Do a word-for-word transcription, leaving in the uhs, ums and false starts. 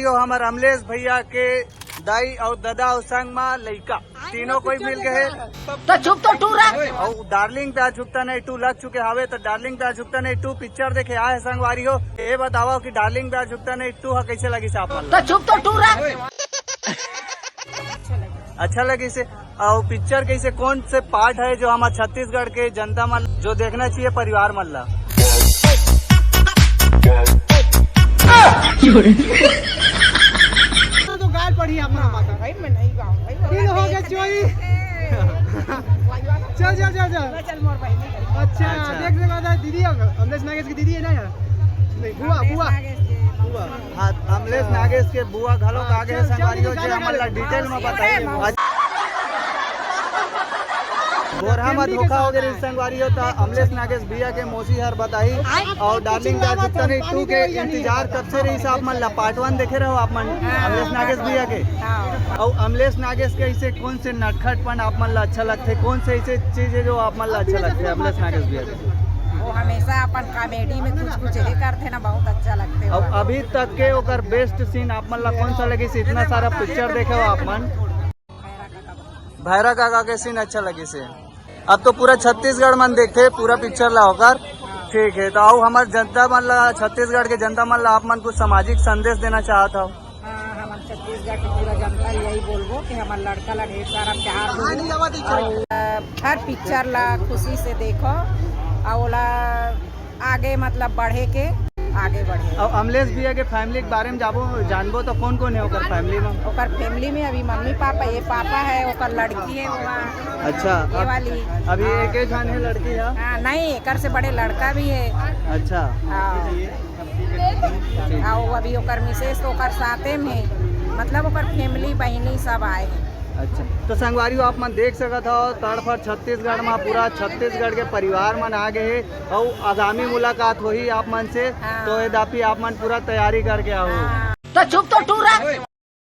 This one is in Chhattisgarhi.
जो हमर अमलेश भैया के दाई अउ ददा अउ संग मा लइका, तीनों कोई मिल गए हे। तो चुप तो टूरा। अउ डार्लिंग प्यार झुकता नहीं टू लग चुके हवे, तो डार्लिंग प्यार झुकता नहीं टू पिक्चर देखे आए संगवारी हो। ये बताओ कि डार्लिंग प्यार झुकता नहीं टू हा कैसे लगिस आप मन ला? तो चुप तो टूरा। अच्छा लगिस हे। अउ पिक्चर कैसे, कौन से पार्ट है जो हमर छत्तीसगढ़ के जनता मन जो देखना चाहिए परिवार मन ला? तो गाल पड़ी अपना माता। भाई मैं नहीं गाऊं भाई। फिर हो गया चोरी। चल, चल, चल, चल। चल मोर बहिनी। अच्छा, अच्छा। देख, देख, देख, दीदी, अब अमलेश नागेश की दीदी है ना यहाँ? नहीं, बुआ, अमलेश बुआ। नागेश के बुआ। हाँ, अमलेश नागेश के बुआ घलोक हाँ, आगे हे चल, संगवारी हो, चल, जे चल, हमन ला चल। डिटेल में हाँ, बताइए। हाँ। बोरहा में धोखा हो गए संगवारी हो, तो अमलेश नागेश भैया के मौसी हर बताई। और डार्लिंग प्यार झुकता नहीं टू के इंतजार कब से रहिस आप मन ला? पार्ट वन देखे रहो आप मन हाँ। अमलेश नागेश भैया के। हाँ। और अमलेश नागेश के ऐसे कौन से नटखटपन आप मन ला अच्छा लगथे? कौन से ऐसे चीज है जो आप मन ला अच्छा लगथे अमलेश नागेश भैया के? वो हमेशा अपन कॉमेडी में कुछ कुछ ये करथे ना, बहुत अच्छा लगथे। और अभी तक के ओकर बेस्ट सीन आप मन ला कौन सा लगिस? इतना सारा पिक्चर देखे हो आप मन। भैरा काका के सीन अच्छा लगिस हे। अब तो पूरा छत्तीसगढ़ मन देखथे पूरा पिक्चर ला ओकर। ठीक है, तो अउ हमर जनता मन ला, छत्तीसगढ़ के जनता मन ला आप मन कुछ सामाजिक संदेश देना चाहत हव? हाँ, हमर छत्तीसगढ़ के पूरा जनता ला यही बोलबो कि हमर लड़का ला ढेर सारा प्यार दो। अउ हर पिक्चर ला खुशी से देखो, अउ ओला आगे मतलब बढ़े के, आगे बढ़े। अउ अमलेश भैया के फैमिली के बारे में जाबो, जानबो तो कौन कौन है ओकर फैमिली में? ओकर फैमिली में अभी मम्मी पापा, ये पापा है, ओकर लड़की है वो, अच्छा, ये अब वाली। अभी हाँ। एक ही जान है लड़की है? हाँ, नहीं, एकर से बड़े लड़का भी है। अच्छा। हाँ। ठीक। अउ अभी ओकर मिसेज तो ओकर साथे में, मतलब ओकर फैमिली बहिनी सब आए हैं। अच्छा, तो संगवारी हो, आप मन देख सकत हव, तड़फड़ छत्तीसगढ़ में पूरा छत्तीसगढ़ के परिवार मन आ गए हे, अउ आगामी मुलाकात होही आप मन से, हाँ। तो ये दापी आप मन पूरा तैयारी करके आओ। हाँ। तो चुप तो टूरा।